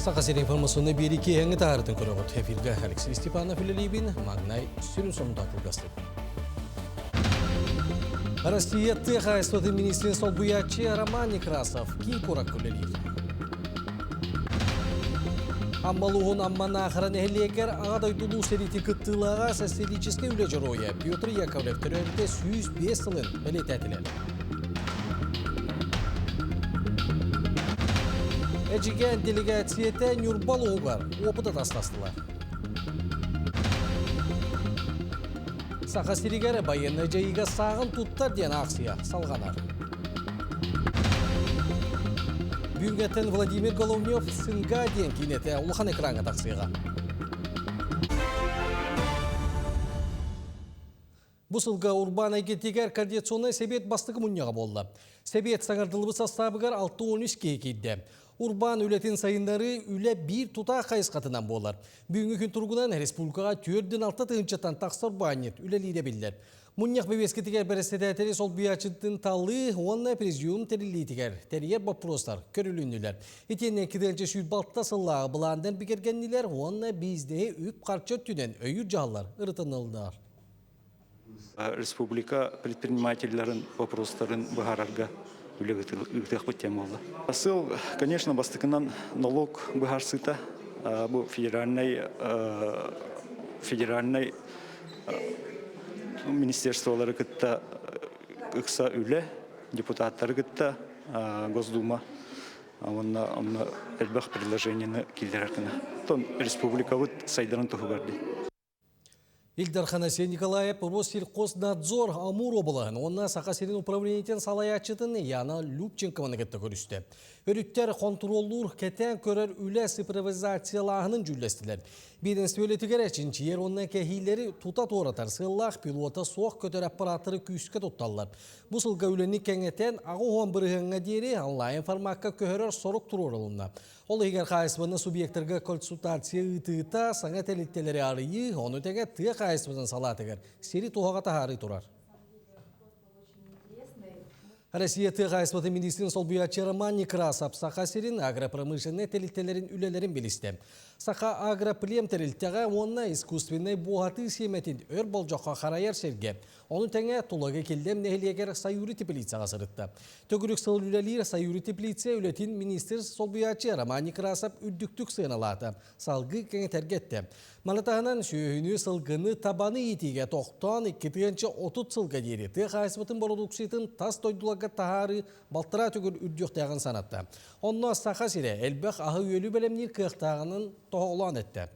Саха сирин информационнай биэрии киэһэҥҥи таһаарытын көрөҕүт. Эфиргэ Алексей Степанов үлэлиибин, маҥнай сүрүн сонунтан кылгастык. Россия тыа хаһаайыстыбатын министрин солбуйааччы Роман Некрасов киин куоракка үлэлиир. Амма улууһун Амма Наахара нэһилиэгэр Аҕа дойду Улуу сэриитин кыттыылааҕа социалистическай үлэ дьоруойа Петр Яковлев төрөөбүтэ 105 сылын бэлиэтээтилэр. Эдьигээн делегацията Ньурба улууһугар уопут атастастылар. Саха сиригэр байыаннай дьайыыга сааҕын туттар диэн аахсыйа салҕанар. Бүгүҥҥэттэн Владимир Головнев «Сынга» диэн киинэтэ улахан экраҥҥа тахсыаҕа. Бу сылга урбаан эйгэтигэр Координационнай сэбиэт бастакы мунньаҕа буолла. Сэбиэт саҥардыллыбыт састаабыгар 63 киһи киирдэ. Урбаан үлэтин сайыннарыы үлэ биир тутаах хайысхатынан буолар. Бүгүҥҥү күн туругунан республикаҕа 4 6 тыһыынчаттан тахса урбаанньыт үлэлиирэ биллэр. Мунньах бэбиэскэтигэр бэрэссэдээтэли солбуйааччытын талыы уонна президиум тэриллиитигэр тэрийэр боппуруостар көрүлүннүлэр. Итиэннэ 2 126 сыллааҕы былааннар бигэргэннилэр уонна бизнеһи үп-харчы өттүнэн өйүүр дьаһаллар ырытыныллар. Республика предпринимателларын вопростарын быһаарарга үлэ ыытыахпыт диэн буолла. Сыл, конечно, бастакынан налог быһаарсыыта бу федеральный министерстволары кытта ыкса үлэ, депутаттары кытта Госдума уонна онно элбэх предложениены киллэрэр гына. Тон республикабыт сайдарын туһугар дии. Ил Дархан Айсен Николаев Россельхознадзор Амур облаһын уонна Саха сирин управлениетын салайааччытын Яна Любченкованы кытта көрүстэ. Өрүттэр хонтуруоллуур, кэтээн көрөр үлэ цифровизациялааһынын дьүүллэстилэр. Биэдэмистибэ үлэтигэр чинчийэр уонна кэһиилэри тута туоратар сыаллаах пилота суох көтөр аппарааттары күүскэ тутталлар. Бу сылга үлэни кэҥэтэн, 80 бырыһыаҥҥа диэри онлайн формакка көһөрөр сорук туруорулунна. Ол иһигэр хаһаайыстыбаны субъектарга консультация ыытыыта, саҥа тэрилтэлэри арыйыы, ону тэҥэ тыа хаһаайыстыбатын салаатыгар сири туһаҕа таһаарыы турар. Россия тыа хаһаайыстыбатын министрин солбуйааччы Роман Некрасов Саха сирин агропромышленнай тэрилтэлэрин үлэлэрин билистэ. Саха агроплем тэрилтэҕэ уонна искусственнай буоһатыы сиэмэтин өр болдьоххо харайар сиргэ, ону тэҥэ Тулагы Киллэм нэһилиэгэр Саюри теплицаҕа сырытта. Төгүрүк сыл үлэлиир Саюри теплица үлэтин министр солбуйааччы Роман Некрасов үрдүктүк сыаналаата, салгыы кэҥэтэргэ эттэ. Маны таһынан сүөһүнү, сылгыны, табаны иитиигэ тохтоон 2 30 сылга диэри тыа хаһаайыстыбатын бородууксуйатын тас дойдуларга таһаарыы балтараа төгүл үрдүөхтээҕин санатта. Онно Саха сирэ элбэх аһы-үөлү бэлэмниир кыахтааҕынан тоһоҕолоон эттэ.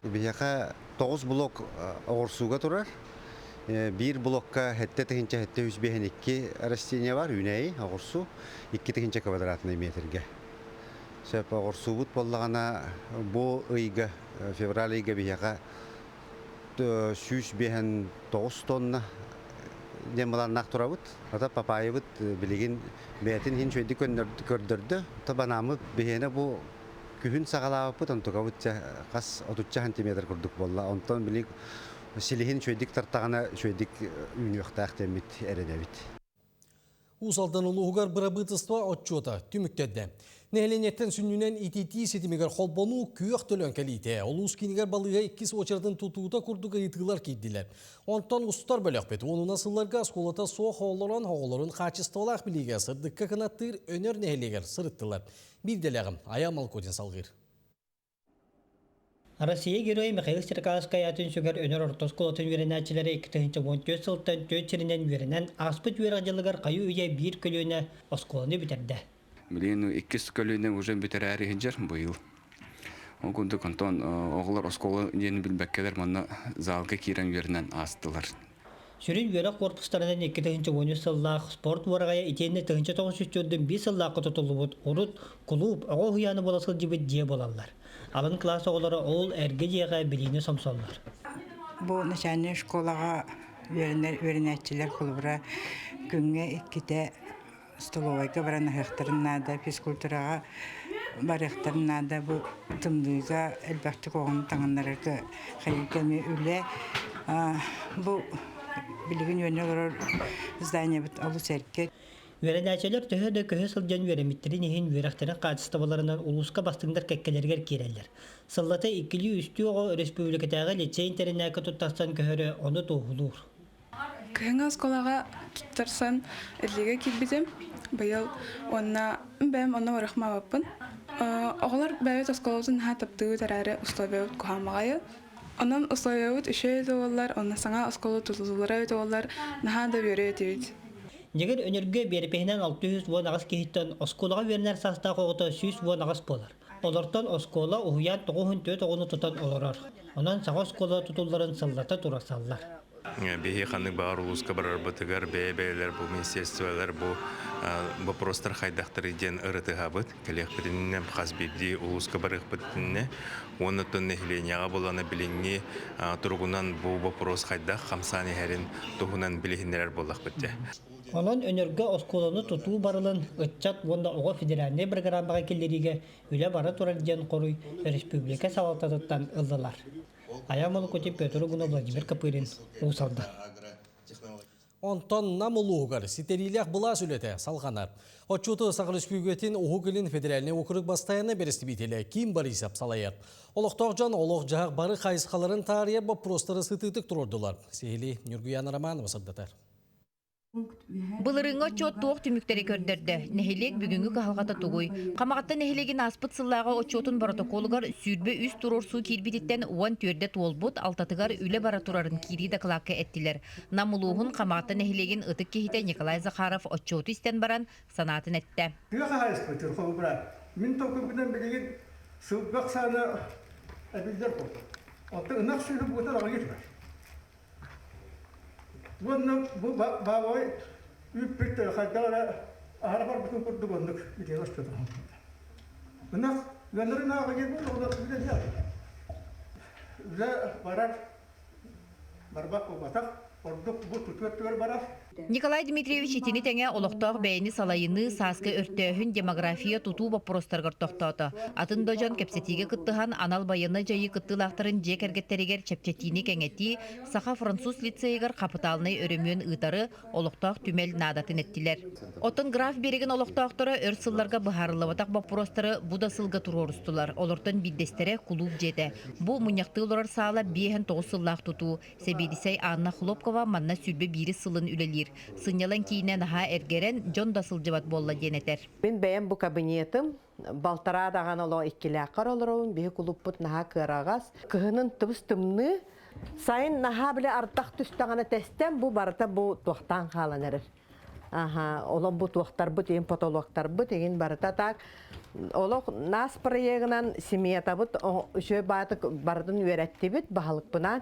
Биһиэхэ тоҕус блок оҕурсууга турар. Биир блокка сэттэ тыһыынча 752 растение бар, үүнээйи, оҕурсуу, 2 тыһыынча квадратный метргэ. Сөп оҕурсуубут буоллаҕына бу ыйга, февраль ыйга биһиэхэ 159 тонна диэн былааннаах турабыт. Ата папайыбыт билигин бэйэтин иһин үчүгэйдик көрдөрдө. То банааммыт биһиэнэ бу күһүн саҕалаабыппыт, онтукабыт чэ хас отучча сантиметр курдук буолла. Онтон били силиһин үчүгэйдик тартаҕына үчүгэйдик үүнүөхтээх диэммит эрэнэбит. Уус Алдан улууһугар бырабыыталыстыба отчуота түмүктэрдэ. Нэһилиэнньэттэн сүнньүнэн ититии ситимигэр холбонуу күөх төлөн кэлиитэ, улуус киинигэр балыыһа иккис уочаратын тутуута курдук ыйытыылар киирдилэр. Онтон устар бөлөхпүт уонунан сылларга оскуолата суох оҕолорун оҕолорун хаачыстыбалаах билиигэ сырдыкка кынаттыыр Өнөр нэһилиэгэр сырыттылар. Биирдэлээҕим Айа Малкутин салгыыр. Россия Геройа Михаил Стрекаловскай аатын сүгэр Өнөр орто оскуолатын үөрэнээччилэрэ 2014 сылтан түөрт сиринэн үөрэнэн, ааспыт үөрэх дьылыгар хайыы-үйэ биир көлүөнэ оскуоланы бүтэрдэ. Билигин иккис көлүөнэ уже бүтэрээри сылдьар быйыл. Ол курдук онтон оҕолор оскуола диэни билбэккэлэр манна залга киирэн үөрэнэн аастылар. Сүрүн үөрэх корпустарынан 2013 сыллаах спорт уораҕайа итиэннэ 1941 сыллаахха тутуллубут урут кулууп, оҕо уһуйаана буола сылдьыбыт дьиэ буолаллар. Алын кылаас оҕолоро ол эргэ дьиэҕэ билиини сомсоллор. Бу начальнай школаҕа үөрэнэр үөрэнээччилэр холобура күҥҥэ иккитэ столовайга баран аһыахтарын наада, физкультураҕа барыахтарын наада. Бу тымныыга элбэхтик оҕону таҥыннарарга хайыырга эмиэ үлэ. Бу билигин үөрэнэ олорор зданиебыт олус эргэ. Үөрэнээччилэр төһө да көһө сылдьан үөрэммиттэрин иһин үөрэхтэрин хаачыстыбаларынан улууска бастыҥнар кэккэлэригэр киирэллэр. Сыллата иккилии-үстүү оҕо өрөспүүбүлүкэтээҕи лицей-интэринээккэ туттарсан көһөрө ону туоһулуур. Кыһыҥҥы оскуолаҕа туттарсан илиигэ киирбитим. Быйыл уонна бэйэм онно барыахмаабаппын. Оҕолор бэйэбит оскуолабытын наһаа таптыыбыт эрээри условиябыт куһаҕан баҕайы. Онон условиябыт үчүгэй да буоллар, онно саҥа оскуола тутуллара эбит буоллар, наһаа да үөрүө этибит. Дьигэр Өнөргө биэрэпиһинэн 618 киһиттэн оскуолаҕа үөрэнэр саастаах оҕото 118 буолар. Олортон оскуола, уһуйаан 94 оҕону тутан олорор. Онон саҥа оскуола тутулларын сыллата турасаллар. Биһи ханнык баҕар улууска барарбытыгар бэйэ-бэйэлэр бу министерстволар бу вопростар хайдахтарый диэн ырытыһабыт. Кэлиэхпитиннэ хас биирдии улууска барыахпытиннэ уонна оттон нэһилиэнньэҕэ булана билиҥҥи туругунан бу вопрос хайдах хамсаан иһэрин туһунан билиһиннэрэр буоллахпыт дьэ. Онон Өнөргө оскуоланы тутуу барылын ыччат уонна оҕо федеральнай программаҕа киллэриигэ үлэ бара турар диэн хоруй өрөспүүбүлүкэ салалтатыттан ыллылар. Айа Молокути, Петр Угунов, Владимир Копырин, Уус Алдан. Онтон Нам улууһугар ситэриилээх былаас үлэтэ салҕанар. Отчуоту Саха Өрөспүүбүлүкэтин Уһук Илин федеральнай уокурук бастайаннай бэрэстэбиитэлэ Ким Борисов салайар. Олохтоох дьон олох-дьаһах бары хайысхаларын таарыйар боппуруостары сытыытык туруордулар. Сиһилии Ньургуяна Романова сырдатар. Былырыыҥҥы отчуот туох түмүктэри көрдөрдө? Нэһилиэк бүгүҥҥү кыһалҕата тугуй? Хамаҕатта нэһилиэгин ааспыт сыллааҕы отчуотун боротокуолугар 23 туруорсуу киирбититтэн 14 туолбут, алтатыгар үлэ бара турарын киирии дакылаакка эттилэр. Нам улууһун Хамаҕатта нэһилиэгин ытык киһитэ Николай Захаров отчуоту истэн баран санаатын эттэ. Тыа хаһаайыстыбатын холобура, мин толкуйбунан билигин сылгы ахсаана эбиллэр курдук. Оттон ынах сүөһү буотар аҕыйах турар. Уонна бу баабай үүппүт хайдах эрэ аһара барбытын курдук оннук итиэҕэ ыстатыһан. Ынах ыанарын ааҕа диэн буолла үлэ үлэ барар барбах буолбатах ордук бу тутуу өттүгэр барар. Николай Дмитриевич итини тэҥэ олохтоох бэйэни салайыныы, сааскы өртөөһүн, демография, тутуу боппуруостарыгар тохтоото. Атын да дьон кэпсэтиигэ кыттыһан, анал байыаннай дьайыы кыттыылаахтарын дьиэ кэргэттэригэр чэпчэтиини кэҥэтии, Саха-француз лицейигэр хапытаалынай өрөмүөн ыытары, олохтоох түмэл наадатын эттилэр. Оттон Граф биэрэгин олохтоохторо өр сылларга быһаарыллыбатах боппуруостары бу да сылга туруорустулар. Олортон биирдэстэрэ кулууп дьиэтэ. Бу мунньахтыы олорор саала 59 сыллаах тутуу. Сэбиэдиссэй Анна Хлопкова манна 21 сылын үлэлиир. Сынньалаҥ киинэ наһаа эргэрэн, дьон да сылдьыбат буолла диэн этэр. Мин бэйэм бу кабинетым балтараа даҕаны олох иккилээххэр олоробун, биһи кулуппут наһаа кыараҕас. Кыһынын тыбыс-тымныы, сайын наһаа бile ардах түстэҕинэ тэстэн бу барыта бу туохтаан хаалан эрэр. Аха, олох бу туохтарбыт, игин потолоктарбыт, игин барыта так олох нас проегынан семьятабыт үчүгэй баатык барытын үөрэттибит баһылыкпынаан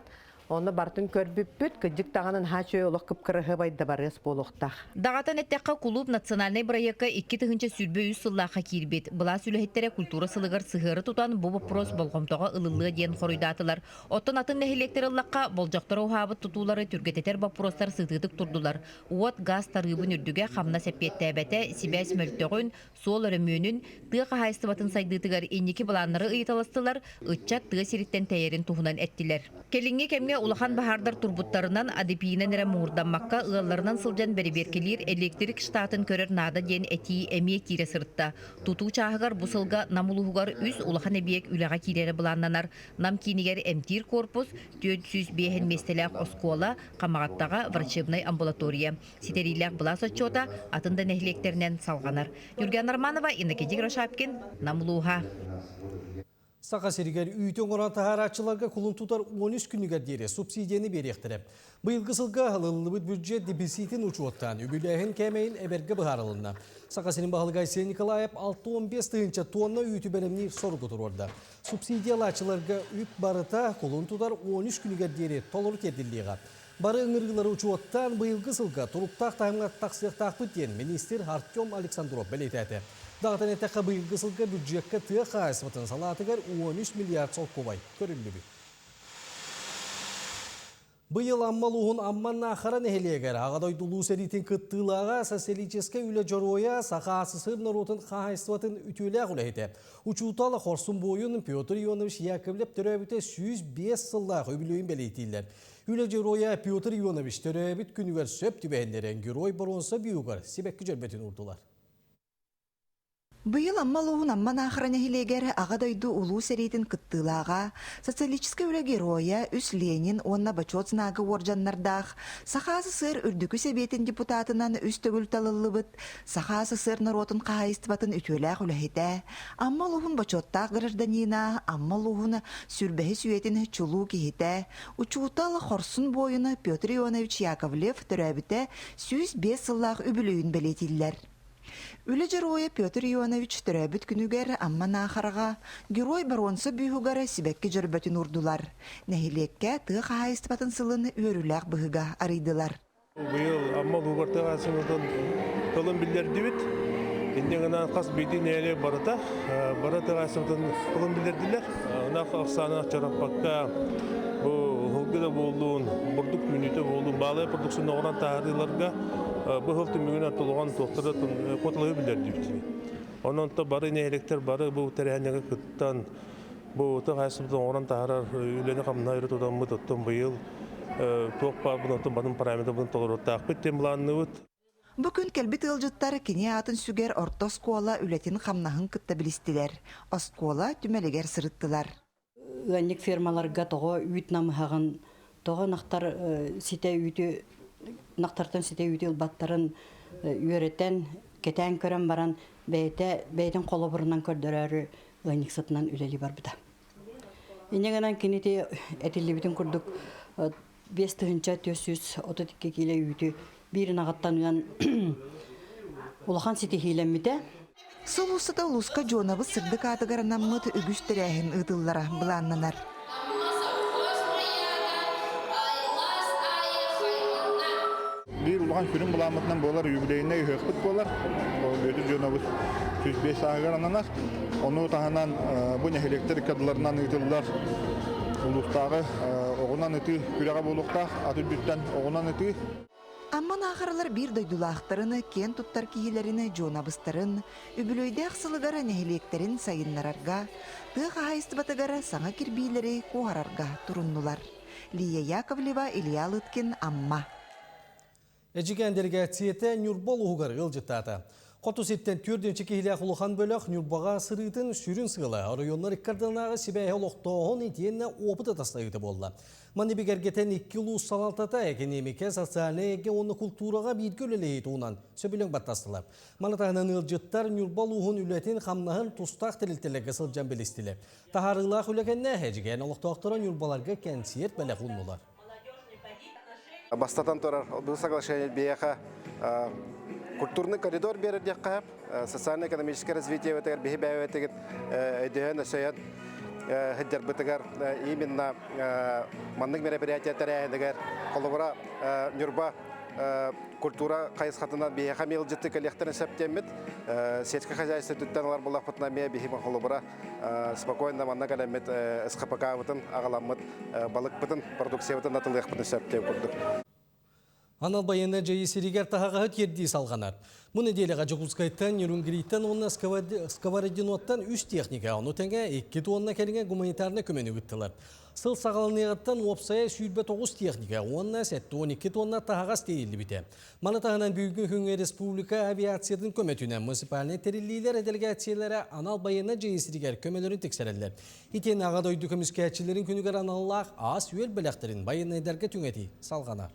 Онно бартын көрбүппүт, кырдьык даҕаны наһаа үчүгэй олох кып-кыраһыабай дыбарыас буолуохтаах. Даҕатан эттэххэ, кулууп национальнай бырайыакка 2023 сыллаахха киирбит. Былаас үлэһиттэрэ культура сылыгар сыһыары тутан бу боппуруос болҕомтоҕо ылыллыа диэн хоруйдаатылар. Оттон атын нэһилиэктэри ыллахха, болдьохторо уһаабыт тутуулары түргэтэтэр боппуруостар сытыытык турдулар. Уот, гаас тарыыбын үрдүгэ, хамнас эппиэттээбэтэ, сибээс мөлтөҕүн, суол өрөмүөнүн, тыа хаһаайыстыбатын сайдыытыгар инники былааннары ыйыталастылар, ыччат тыа сириттэн тэйэрин туһунан эттилэр. Кэлиҥҥи кэмҥэ улахан баһаардар турбуттарынан АДП-нан эрэ муҥурдаммакка ыалларынан сылдьан бэрэбиэркэлиир электрик штатын көрөр наада диэн этии эмиэ киирэ сырытта. Тутуу чааһыгар бу сылга Нам улууһугар үс улахан эбийиэк үлэҕэ киирэрэ былааннанар. Нам киинигэр эмтиир корпус, 405 миэстэлээх оскуола, Хамаҕаттаҕа врачебнай амбулатория. Ситэриилээх былаас отчуота атын да нэһилиэктэринэн салҕанар. Юргиан Романова, Иннокентий Грошапкин, Нам улууһа. Саха сиригэр үүтү оҥорон таһаарааччыларга кулун тутар 13 күнүгэр диэри субсидияны биэриэхтэрэ. Быйылгы сылга ылыллыбыт бюджет дефицитин учуоттаан үбүлээһин кээмэйин эбэргэ быһаарылынна. Саха сирин баһылыга Айсен Николаев 65 тыһыынча тонна үүтү бэлэмниир соругу туруорда. Субсидиялааччыларга үп барыта кулун тутар 13 күнүгэр диэри толору тиэрдиллиэҕэ. Бары ыҥырыылары учуоттаан быйылгы сылга туруктаах таһымҥа тахсыахтаахпыт диэн миниистир Артем Александров бэлиэтээтэ. Даҕатан эттэххэ, быйылгы сылга бюджекка тыа хаһаайыстыбатын салаатыгар 13 миллиард солкуобай көрүллүбүт. Быйыл Амма улууһун Амма Наахара нэһилиэгэр Аҕа дойду Улуу сэриитин кыттыылааҕа социалистическай үлэ дьоруойа, Саха АССР норуотун хаһаайыстыбатын үтүөлээх үлэһитэ, учуутал, хорсун буойун Петр Ионович Яковлев төрөөбүтэ 105 сыллаах үбүлүөйүн бэлиэтииллэр. Үлэ дьоруойа Петр Ионович төрөөбүт күнүгэр сөп түбэһиннэрэн Герой боруонса бүүһүгэр сибэкки дьөрбөтүн уурдулар. Быйыл Амма улууһун Амма Наахара нэһилиэгэр Аҕа дойду Улуу сэриитин кыттыылааҕа, социалистическай үлэ геройа, үс Ленин уонна Бочуот знага уордьаннардаах, Саха СССР Үрдүкү Сэбиэтин депутатынан үс төгүл талыллыбыт, Саха СССР норуотун хаһаайыстыбатын үтүөлээх үлэһитэ, Амма улууһун бочуоттаах гражданина, Амма улууһун сүүрбэһис үйэтин чулуу киһитэ, учуутал, хорсун буойуна Петр Ионович Яковлев төрөөбүтэ 105 сыллаах үбүлүөйүн бэлиэтииллэр. Үлэ дьоруойа Петр Ионович төрөөбүт күнүгэр Амма Наахараҕа Герой боруонса бүүһүгэр сибэкки дьөрбөтүн уурдулар. Нэһилиэккэ тыа хаһаайыстыбатын сылын үөрүүлээх быһыыга арыйдылар. Быйыл Амма улууһугар тыа хаһаайыстыбатын тылын биллэрдибит. Инньэ гынан хас биирдии нэһилиэк барыта бары тыа хаһаайыстыбатын тылын биллэрдилэр. Ынах ахсаана чараппакка бу уһулга да буоллун, бурдук үүнүүтэ буоллун, баалай продукцияны оҥорон таһаарыыларга бу сыл түмүгүнэн толоҕон туохтара куоталаһыы биллэрдибит. Онон то бары нэһилиэктэр бары бу тэрээһиннэргэ кыттан бу тыа хаһаайыстыбатын оҥорон таһаарар үлэни-хамнаһы өрө тутаммыт оттон быйыл туох баар бу батын параметрбытын толоруохтаахпыт диэн былаанныыбыт. Бу күн кэлбит ыалдьыттар кини аатын сүгэр орто оскуола үлэтин-хамнаһын кытта билистилэр, оскуола түмэлигэр сырыттылар. Ыанньык фермаларга тоҕо үүт намыһаҕын, тоҕо ынахтар ситэ үүтү ынахтартан ситэ үүтү ылбаттарын үөрэтэн, кэтээн көрөн баран бэйэтэ бэйэтин холобурунан көрдөрөөрү ыанньыксытынан үлэлии барбыта. Инньэ гынан кини ити этиллибитин курдук 5432 киилэ үүтү биир ынаҕыттан ыан улахан ситиһиилэммитэ. Сыл устата улууска Дьуонабыт сырдык аатыгар анаммыт үгүс тэрээһин ыытыллара былааннанар. Биир улахан сүрүн былааммытынан буолар юбилейнай ыһыахпыт буолар. Ол Бүөтүр Дьуонабыт 105 сааһыгар ананар. Ону таһынан бу нэһилиэктэр ыккардыларынан ыытыллар улуустааҕы оҕунан ытыы күрэҕэ буолуохтаах. Ат үрдүттэн оҕунан ытыы. Амма Наахаралар биир дойдулаахтарын, киэн туттар киһилэрин дьуонабыстарын, үбүлүөйдээх сылыгар нэһилиэктэрин сайыннарарга, тыа хаһаайыстыбатыгар саҥа кирбиилэри куоһарарга туруннулар. Лия Яковлева, Илья Лыткин, Амма. Эдьигээн делегацията Ньурба улууһугар ыалдьыттаата. Хоту сиртэн төрдүнчү киһилээх улахан бөлөх Ньурбаҕа сырыытын сүрүн сыала оройуоннар иккардынааҕы сибээһи олохтооһун итиэннэ опыт атастаһыыта буолла. Маны бигэргэтэн икки улуус салалтата экэниэмикэ, социальнай эйгэ уонна култуураҕа бииргэ үлэлэһии туһунан сөбүлэҥ баттастылар. Маны таһынан ыалдьыттар Ньурба улууһун үлэтин-хамнаһын тустаах тэрилтэлэргэ сылдьан билистилэр. Таһаарыылаах үлэ кэннэ Эдьигээн олохтоохторо Ньурбаларга кэнсиэрт бэлэх ууннулар. Бастатан турар, бу соглашение биһиэхэ культурный коридор биэрэр диэххэ социально-экономическое развитие бэтигэр биһи бэйэбитигит өйдөһөн өсөйөн сылдьарбытыгар именно маннык мероприятие тэрээһинигэр холобура Ньурба культура хайысхатынан биһиэхэ эмиэ ыалдьытты кэлиэхтэрин сөп диэммит сельское хозяйство өттүттэн ылар буоллахпытына эмиэ биһи холобура спокойно манна кэлэммит СХПК-бытын аҕаламмыт балыкпытын продукциябытын атылыахпытын сөп диэн курдук. Анал байыаннай дьайыы сиригэр таһаҕаһы тиэрдии салҕанар. Бу нэдиэлэҕэ Дьокуускайтан, Нерюнгриттэн уонна Сковородиноттан үс техника, ону тэҥэ 2 тонна кэриҥэ гуманитарнай көмөнү ыыттылар. Сыл саҕаланыаҕыттан уопсайа 29 техника уонна 72 тонна таһаҕас тиэйиллибитэ. Маны таһынан бүгүҥҥү күҥҥэ республика авиациятын көмөтүнэн муниципальнай тэриллиилэр дэлэгээссийэлэрэ анал байыаннай дьайыы сиригэр көмөлөрүн тиксэрэллэр. Итиэннэ Аҕа дойду көмүскээччилэрин күнүгэр аналлаах ас-үөл бэлэхтэрин байыаннайдарга түҥэтии салҕанар.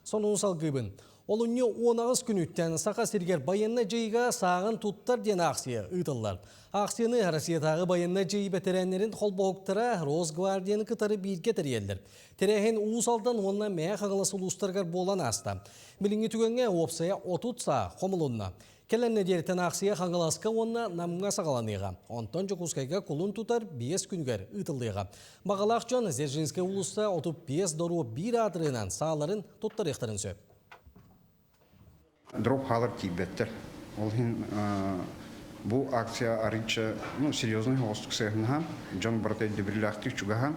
Сонуну салгыыбын. Олунньу 18 күнүттэн Саха сиригэр байыаннай дьайыыга сааҕын туттар диэн аахсыйа ыытыллар. Аахсыйаны Россиятааҕы байыаннай дьайыы бэтэрээннэрин холбоһуктара Росгвардияны кытары бииргэ тэрийэллэр. Тэрээһин Уус Алдан уонна Мэҥэ Хаҥалас улуустарыгар буолан ааста. Билиҥҥи түгэҥҥэ уопсайа 30 саа хомулунна. Кэлэр нэдиэлэттэн аахсыйа Хаҥаласка уонна Намҥа саҕаланыаҕа. Онтон Дьокуускайга кулун тутар биэс күнүгэр ыытыллыаҕа. Баҕалаах дьон Дзержинскэй уулусса 35 доруоп биир аатырыынан сааларын туттарыахтарын сөп. Дроп хаалар тиийбэттэр. Ол иһин бу акция арыйча ну, серьезный оҕустук сыһынаһан, дьон барыта өйдөбүллээхтик чугаһан,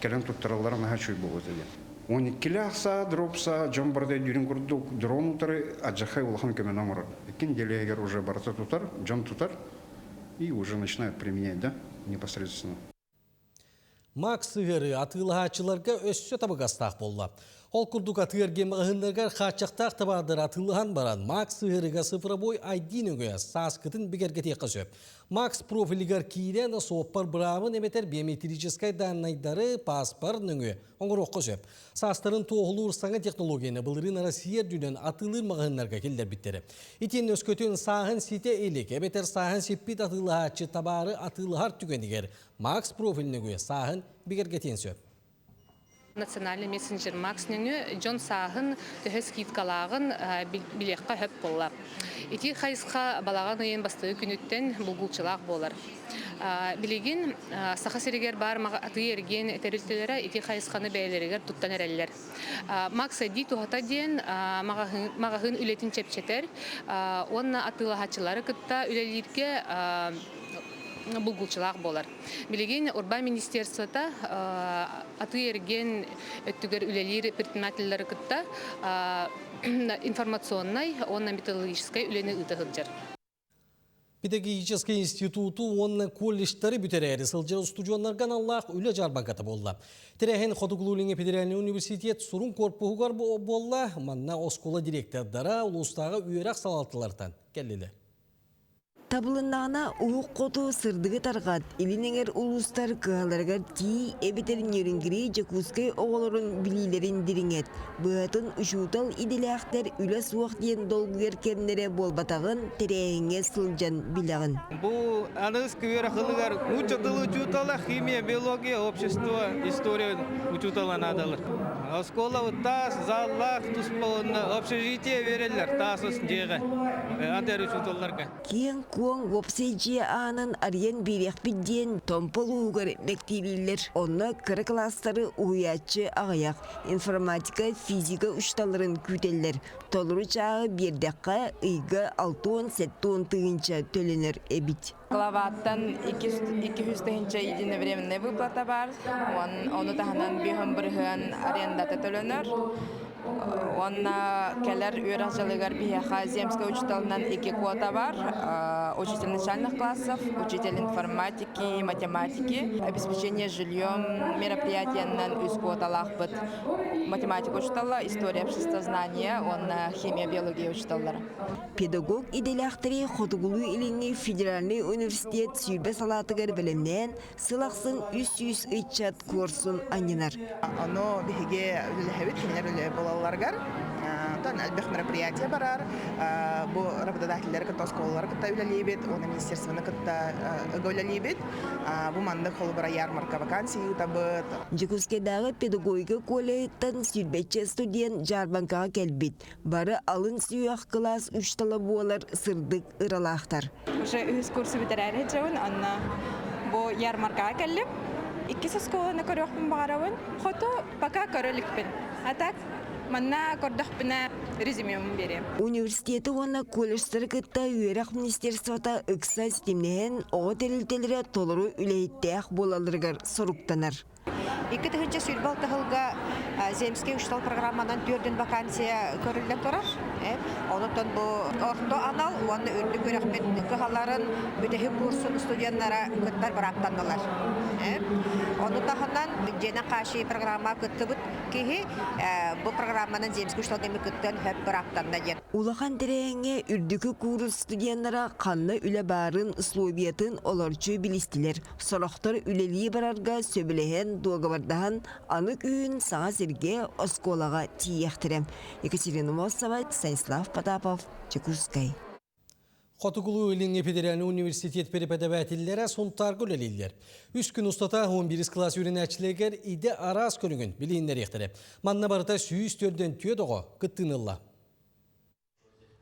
Кэлэн туттараллара наһаа үчүгэй буолуо этэ диэн. 12-лээх саа, дроп саа, дьон барыта өйдүүрүн курдук, дрон утары адьахай улахан көмөнү оҥорор. Икки нэдиэлэ уже барыта тутар, дьон тутар и уже начинают применять, да, непосредственно. Макс сыһыары атыылаһааччыларга өссө табыгастаах буолла. Ол курдук атыы-эргиэн маҕаһыыннарыгар хааччахтаах табаардары атыылаһан баран, Макс сыһыарыга цифровой ID нөҥүө сааскытын бигэргэтиэххэ сөп. Макс профилигар киирэн суоппар быраабын эбэтэр биометрическай дааннайдары пааспар нөҥүө оҥоруохха сөп. Саастарын туоһулуур саҥа технологияны былырыын Россия үрдүнэн атыылыыр маҕаһыыннарга киллэрбиттэрэ. Итиэннэ өскөтүн сааһын ситэ илик эбэтэр сааһын сиппит атыылаһааччы табаары атыылаһар түгэнигэр Макс профиль нөҥүө сааһын бигэргэтиэн сөп. Национальный мессенджер Макс нөҥүө дьон сааһын төһө скидкалааҕын билиэххэ сөп буолла. Ити хайысха балаҕан ыйын бастакы күнүттэн булгуччулаах буолар. Билигин Саха сиригэр баар атыы-эргиэн тэрилтэлэрэ ити хайысханы бэйэлэригэр туттан эрэллэр. Макс ID туһата диэн маҕаһыын үлэтин чэпчэтэр уонна атыылаһааччылары кытта үлэлииргэ булгуччулаах буолар. Билигин Урбаан министерствота атыы-эргиэн өттүгэр үлэлиир предпринимателлэри кытта информационнай уонна методологическай үлэни ыыта сылдьар. Педагогическай институту уонна колледжтары бүтэрээри сылдьар устудьуоннарга аналлаах үлэ дьаарбаҥката буолла. Тэрээһин Хотугулуу-Илиҥҥи федеральнай университет сурун корпуһугар буолла. Манна оскуола директордара улуустааҕы үөрэх салалталартан кэллилэр. Табылыннаҕына, уһук хоту сырдыгы тарҕат, илин эҥэр улуустар кыһаларыгар тиий эбэтэр Нерюнгри, Дьокуускай оҕолорун билиилэрин дириҥэт. Быһатын учуутал идэлээхтэр үлэ суох диэн долгуйар кэмнэрэ буолбатаҕын тэрээһиҥҥэ сылдьан билэҕин. Бу аныгыскы үөрэх ылыгар нуучча тылы учуутала, химия, биология, общество, история учуутала наадалар. Оскуола таас заллаах туспа уонна общежитие биэрэллэр таас дьиэҕэ антер учууталларга. Киэҥ-куоҥ уопсай дьиэ аанын арыйан биэриэхпит диэн Томпо улууһугар мэктиэлииллэр. Онно кыра кылаастары уһуйааччы аҕыйах, информатика, физика учууталларын күүтэллэр. Толору чааһы биэрдэххэ, ыйга 60-70 тыһыынча төлөнөр эбит. Главаттан 200 тыһыынча единовременная выплата бар, ону таһынан 5 бырыһыан арендата төлөнөр. Уонна кэлэр үөрэх дьылыгар биһиэхэ земскэй учууталынан икки квота бар. Учитель начальных классов, учитель информатики, математики, обеспечение жильем мероприятиянан үс квоталаахпыт. Математика учуутала, история обществознания уонна химия, биология учууталлара. Педагог идэлээхтэри Хотугулуу-Илиҥҥи федеральнай университет 20 салаатыгар бэлэмнээн, сыл ахсын 300 ыччат куорсун анньынар. Ону биһиги үлэлэһэбит, кинилэр үлэ буолалларыгар. Онтон элбэх мероприятие барар. Бу работодателлэри кытта оскуолалары кытта үлэлиибит, уонна министерствоны кытта ыга үлэлиибит. Бу маннык холобура ярмарка вакансий ыытабыт. Дьокуускайдааҕы педагогика колледжыттан сүүрбэччэ студент дьаарбаҥкаҕа кэлбит. Бары алын сүһүөх кылаас учуутала буолар сырдык ыралаахтар. Уже үһүс курсу бүтэрээри сылдьабын, онно бу ярмаркаҕа кэллим. Иккис оскуоланы көрүөхпүн баҕарабын. Хоту пока көрө иликпин. А так манна көрдөхпүнэ резюмемун биэриэм. Университеты уонна колледжтары кытта үөрэх министерствота ыкса ситимнэһэн оҕо тэрилтэлэрэ толору үлэһиттээх буолалларыгар соруктанар. 2026 сылга Земский учуутал программанан төрдүн вакансия көрүллэн турар. Онутон бу орто анал уонна үрдүк үөрэхпит кыһаларын бүтэһик курсун студеннара кыттар бырааптаннылар. Ону таһынан дьиэнэн хааччыйыы программа кыттыбыт киһи бу программанан Земский учуутал кэми кыттыан сөп бырааптанна диэн. Улахан тэрээһиҥҥэ үрдүкү куурус студеннара ханна үлэ баарын, условиятын олорчу билистилэр. Сорохтор үлэлии барарга сөбүлэһэн, дуогабардаһан, аны күһүн саҥа сиргэ оскуолаҕа тиийиэхтэрэ. Екатерина Мосова, Станислав Потапов, Чекурскай. Хотугулуу-Илиҥҥи федеральнай университет преподавателлэрэ Сунтаарга үлэлииллэр. Үс күн устата 11 кылаас үөрэнээччилэригэр идэ араас көрүҥүн билиһиннэриэхтэрэ. Манна барыта 104 оҕо кыттыыны ылла.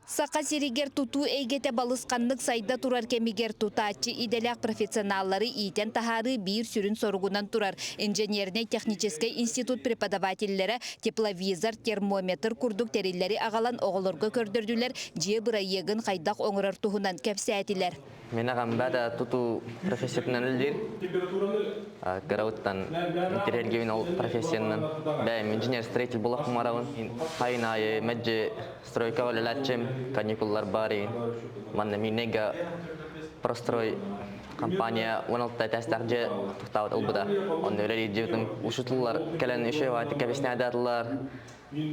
Саха сиригэр тутуу эйгэтэ балысханнык сайда турар кэмигэр тутааччы идэлээх профессионаллары иитэн таһаарыы биир сүрүн соругунан турар. Инженернэй-техническэй институт преподавателлэрэ тепловизор, термометр курдук тэриллэри аҕалан оҕолорго көрдөрдүлэр, дьиэ бырайыагын хайдах оҥорор туһунан кэпсээтилэр. Мен аҕам да тутуу профессиятынан үлэлиир. Кырабыттан интэриэһиргиибин ол профессиянан. Бэйэм инженер-строитель буолуох барабын. Хайын аайы мэлдьи стройкаҕа үлэлээччим, каникуллар баар Манна Миирнэйгэ прострой компания 16 этээстээх дьиэ тохтообут ылбыта. Онно үлэлиир дьиэбитин учутуллар кэлэн үчүгэй баҕайытык кэбиснээдээтилэр.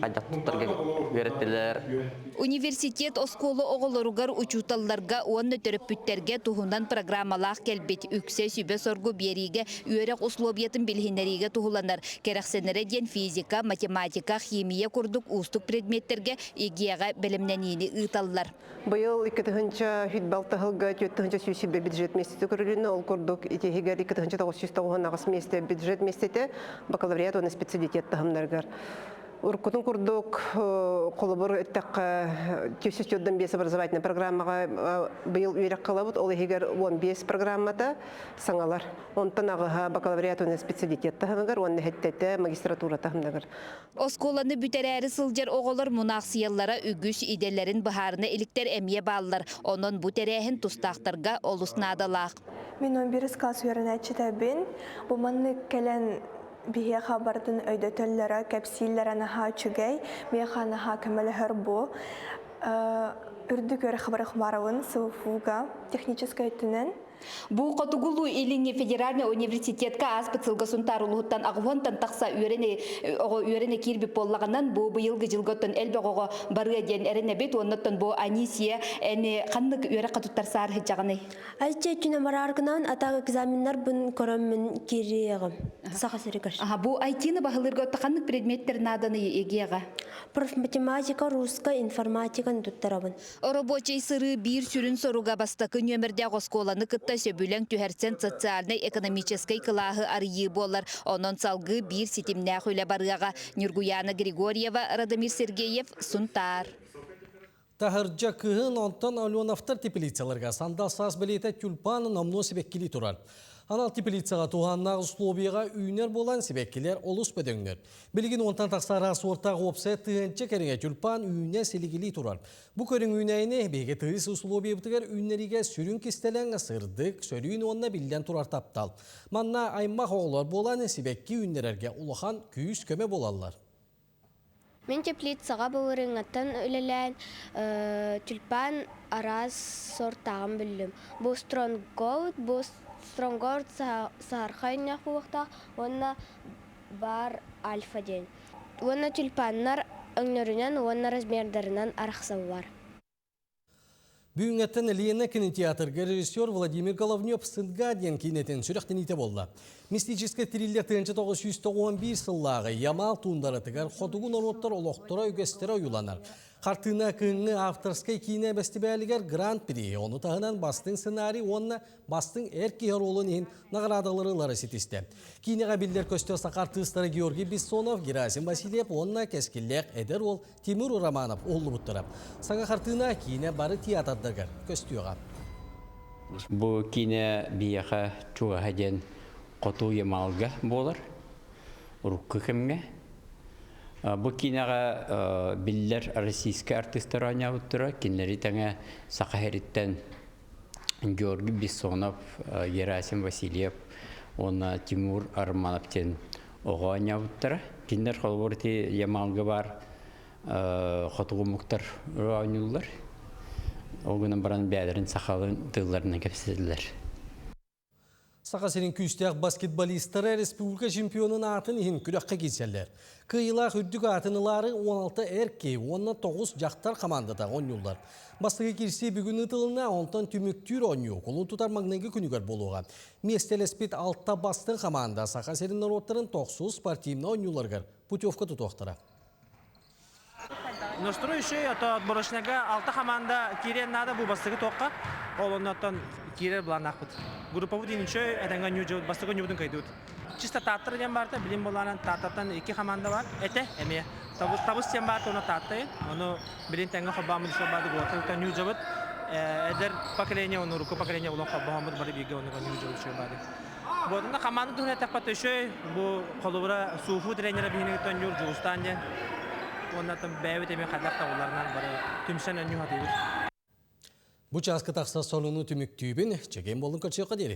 хайдах туттарга үөрэттилэр. Университет оскуола оҕолоругар, учууталларга уонна төрөппүттэргэ туһунан программалаах кэлбит. Үксэ сүбэ-соргу биэриигэ, үөрэх условиятын билиһиннэриигэ туһуланар. Кэрэхсэнэрэ диэн физика, математика, химия курдук уустук предметтэргэ ЕГЭ-ҕэ бэлэмнэниини ыыталлар. Быйыл 2 тыһылга 4 120 бюджет миэстэтэ көрүлүннэ. Ол курдук итиһигэр 2998 миэстэ бюджет миэстэтэ бакалавриат уонна специалитет таһымнарыгар. Уруккутун курдук холобур эттэххэ 445 образовательнай программаҕа быйыл үөрэх кылабыт, ол иһигэр 15 программата саҥалар. Онтон аҕыһа бакалавриат уонна специалитет таһымыгар уонна хэттэтэ магистратура таһымнагар. Оскуоланы бүтэрээри сылдьар оҕолор мунаахсыйаллара үгүс, идэлэрин быһаарына иликтэр эмиэ бааллар. Онон бу тэрээһин тустаахтарга олус наадалаах. Мин 11 класс үөрэнээччитэбин. Бу маннык кэлэн биһиэхэ барытын өйдөтөллөрө, кэпсииллэрэ наһаа үчүгэй. Миэхэ наһаа көмөлөһөр бу. Үрдүк үөрэх барахмаровын СВФУ-га техническэй өттүнэн. Бу Хотугулуу-Илиҥҥи федеральнай университетка ааспыт сылга Сунтаар улууһуттан аҕыһуонтан тахса үөрэнэ оҕо үөрэнэ киирбит буоллаҕынан, бу быйылгы дьылга оттон элбэх оҕо барыа диэн эрэнэбит. Уоннаттан бу Анисия эни ханнык үөрэххэ туттар саарыһыдьаҕыный? Айча өттүнэ барааргынан атаак экзаменнарбын көрөммүн киириэҕим. Саха сиригэр. Аха, бу IT-ны баһылыырга отто ханнык предметтер нааданы ЕГЭ-ҕа? Профматематика, русская, информатиканы туттарабын. Оробуочай сырыы биир сүрүн соруга бастакы нүөмэрдээх оскуоланы кытта сөбүлэҥ түһэрсэн социальнай-экономическай кылааһы арыйыы буолар. Онон салгыы биир ситимнээх үлэ барыаҕа. Ньургуйаана Григорьева, Радомир Сергеев, Сунтаар. Таһырдьа кыһын онтон Аленовтар теплицаларга сандал саас бэлиэтэ тюльпан номнуо сибэккилии турар. Анал теплицаҕа туһааннаах условияҕа үүнэр буолан сибэккилэр олус бөдөҥнөр. Билигин уонтан тахса араас суортаах уопсай тыһыынча кэриҥэ тюльпан үүнэ силигилии турар. Бу көрүҥ үүнээйини биһиги тыйыс усулуобуйабытыгар үүннэриигэ сүрүн кистэлэҥ сырдык, сөрүүн уонна биллэн турар таптал. Манна аймах оҕолор буолан сибэкки үүннэрэргэ улахан күүс-көмө буолаллар. Мин теплицаҕа былырыыҥҥаттан үлэлээн тюльпан араас сортааҕын биллим. Бу Стронгоуд, бу Стронгоуд саһархай өҥнөөх буолуохтаах уонна баар альфа диэн. Уонна тюльпаннар өҥнөрүнэн уонна размердарынан арахсаллар. Бүгүҥҥэттэн Лена кинотеатрга режиссер Владимир Головнев «Сынга» диэн киинэтин сүрэхтэниитэ буолла. Мистическэй триллер 1991 сыллааҕы Ямал туундаратыгар хотугу норуоттар олохторо үгэстэрэ ойууланар. Хартыына кыһыҥҥы авторскай киинэ бэстибээлигэр Гран-при, ону таһынан бастыҥ сценарий уонна бастыҥ эр киһи оруолун иһин наҕараадалары ылары ситистэ. Киинэҕэ биллэр-көстөр саха артыыстара Георгий Бессонов, Герасим Васильев уонна кэскиллээх эдэр уол Тимур Романов уһуллубуттара. Саҥа хартыына киинэ бары театрдарыгар көстүөҕэ. Бу киинэ биһиэхэ чугаһа диэн Хоту Ямалга буолар урукку кэмҥэ. Бу киинэҕэ биллэр российскай артыыстар оонньообуттара. Кинилэри тэҥэ Саха сириттэн Георгий Бессонов, Герасим Васильев уонна Тимур Арманов диэн оҕо оонньообуттара. Кинилэр холобур ити Ямалга баар хотугу омуктар оонньууллар. Ол гынан баран бэйэлэрин сахалыы тылларынан кэпсэтэллэр. Саха сирин күүстээх баскетболистара республика чемпионун аатын иһин күрэххэ киирсэллэр. Кыайыылаах үрдүк аатын ылаары 16 эр киһи уонна 9 дьахтар хамаандата оонньууллар. Бастакы киирсии бүгүн ыытылынна, онтон түмүктүүр оонньуу кулун тутар маҥнайгы күнүгэр буолуоҕа. Миэстэлэспит алта бастыҥ хамаанда Саха сирин норуоттарын тохсус спортивнай оонньууларыгар путевка тутуохтара. Настрой еще ото отборочныйга алта команда киириэн наада бу бастакы туохха. Ол оннуттан киирэр былааннаахпыт. Группабыт инчө этэҥҥэ ньуу бастакы ньуубутун кыайдыбыт. Чисто Тааттар диэн баарта, билим былаанан Тааттаттан икки команда бар. Этэ эмиэ. Табыс табыс диэн баарта, оны Тааттайын. Ону билин тэҥҥэ холбооммут ишо баады гуотта ньуу дьабыт. Эдэр поколение, оны урукку поколение улан холбооммут бары бииргэ оны ньуу дьабыт шо баады. Буотунна команда туһун эттэхпэ төшөй бу холобура Суфу тренера биһиги тонньуур Дьулустаан диэн уонна там бэйэбит эмиэ хайдах табылларынан бары түмсэн өнньүү хатыыбыт. Бу чааска тахса сонуну түмүктүүбүн, чэгиэн буолуҥ, көрсүөххэ диэри.